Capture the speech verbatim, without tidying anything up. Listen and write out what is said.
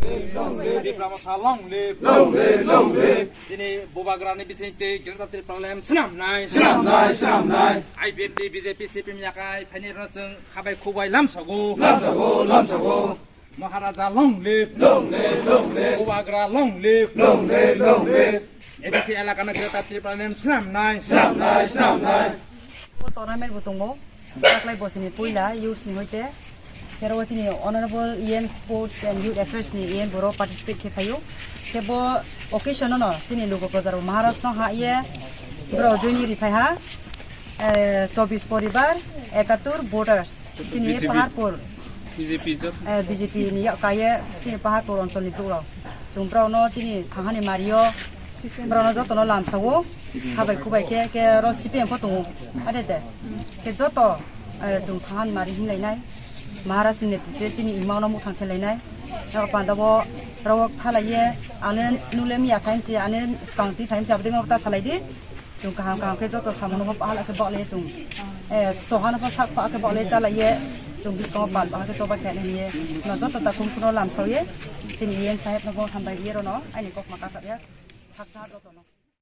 Tipra Motha long live. Long live, long live. Chini Bubagrani bisingtwi Greater Tipraland swnamnai. Swnamnai, swnamnai. I P F T, B J P, C P M yakai phaini rwno chwng khabai khubai lamsago. Lamsago, lamsago. Maharaja long live. Long live, long live. Bubagra long live. Long live, long live. A D C elakano Greater Tipraland swnamnai. Swnamnai, swnamnai. Tournament bo tongo. Taklai bosini puila youths ni hoite. Khe oro chini Honorable E M Sports and Youth Affairs ni E M boro participate khe phaio. Khe bo occasion no chini lugo projar Maharaj no ha ye bro joini ri phai ha. Eh, chobis poribar, ekatur voters. Chini B J P. Paharpur. B J P jot. Eh, B J P ni yak kaiye chini Paharpur oncholni borok rok. Chwng borok no chini thanghani mario. Borok no joto no lamsago. Khabai khubai khe, khe ro C P M pho tongo. Ade de. Khe joto, eh, chwng thanghani mari hinlainai. Maharaj ni netrite chini imang no muthang khe lainai. Yak panda bo rok thalaiye. Ane nule miya khaimsi, ane skang ti khaimsi, abdi ma ta salai di. Chwng kaham kaham khe joto samung no pha hala khe baklai chwng. Eh, choha no pha sak pha khe baklai chalai ye. Chwng biskango pal pha khe choba khe ani ye. No joto ta kum kuno lam sawi ye. Chini yen saheb no bo hambai ye ro no. Ani kok ma kasa ya. Thak sa joto no.